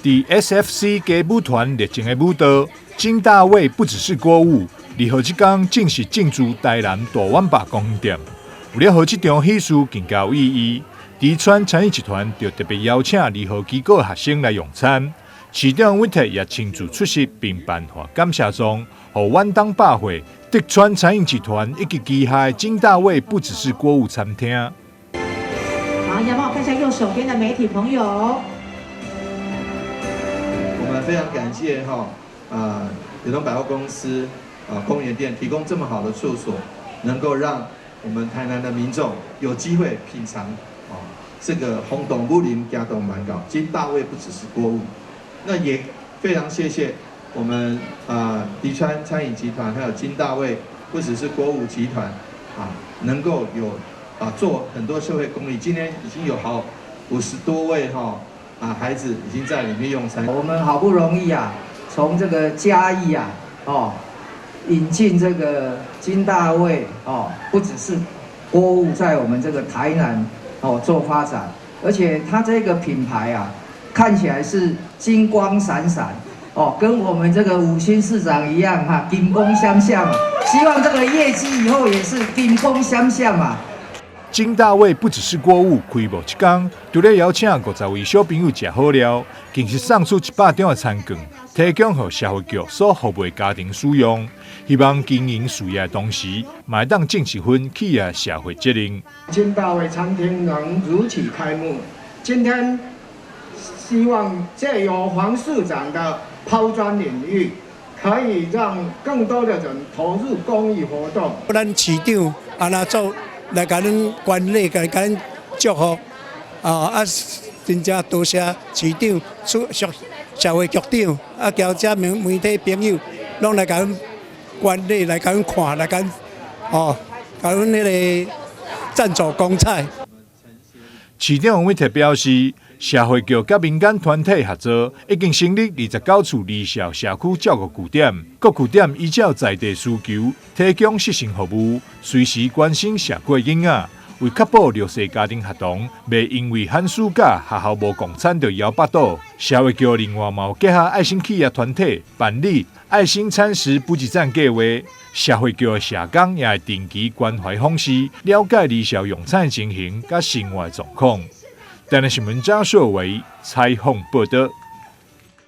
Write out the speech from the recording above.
佇 SFC 街舞團熱情的舞蹈，金大衛不只是鍋物。2號這工正式進駐台南大碗吧公園店。為了予這場喜事更加有意義，荻川餐飲集團就特別邀請二號機構學生來用餐。市長溫特也親自出席並頒發感謝狀，予遠東百貨、荻川餐飲集團以及旗下金大衛不只是鍋物餐廳。好，要幫我看一下右手邊的媒體朋友。我們非常感謝哈啊，遠東百貨公司啊公園店提供這麼好的處所，能夠讓我們台南的民眾有機會品嘗啊這個轟動武林，驚動萬教，金大衛不只是鍋物。那也非常謝謝我們啊荻川餐飲集團，還有金大衛不只是鍋物集團啊，能夠有啊做很多社會公益。今天已經有好50多位哈啊孩子已經在裡面用餐。我們好不容易啊，從這個嘉義啊哦引進這個金大衛哦，不只是鍋物在我們這個台南哦做發展，而且它這個品牌啊，看起來是金光閃閃哦，跟我們這個吳新市長一樣哈，金光相向。希望這個業績以後也是金光相向嘛。金大衛不只是鍋物，開幕這工，除了邀請50位小朋友食好料，更是送出100張的餐券，提供予社會局所服務的家庭使用。希望經營事業的同時，嘛會當盡一份企業社會責任。金大衛餐廳能如期開幕，今天希望借由黃市長的拋磚引玉，可以讓更多的人投入公益活動。咱市長按呢做來共阮關禮，來共阮祝福，啊啊！真正多謝市長、出社社會局長，啊，交遮媒媒體朋友，攏來共阮關禮，來共阮看，來共阮哦，共阮彼個贊助光彩。市長黃偉哲表示，社會局佮民間團體合作，已經成立29處兒少社區照顧據點，各據點依照在地需求，提供適性服務，隨時關心社區的囡仔，為確保弱勢家庭學童袂因為寒暑假學校無供餐就枵腹肚，社會局另外嘛有結合愛心企業團體辦理愛心餐食補給站計劃，社會局的社工也會定期關懷訪視，了解兒少用餐的情形佮生活狀況。台南新聞張碩維採訪報道。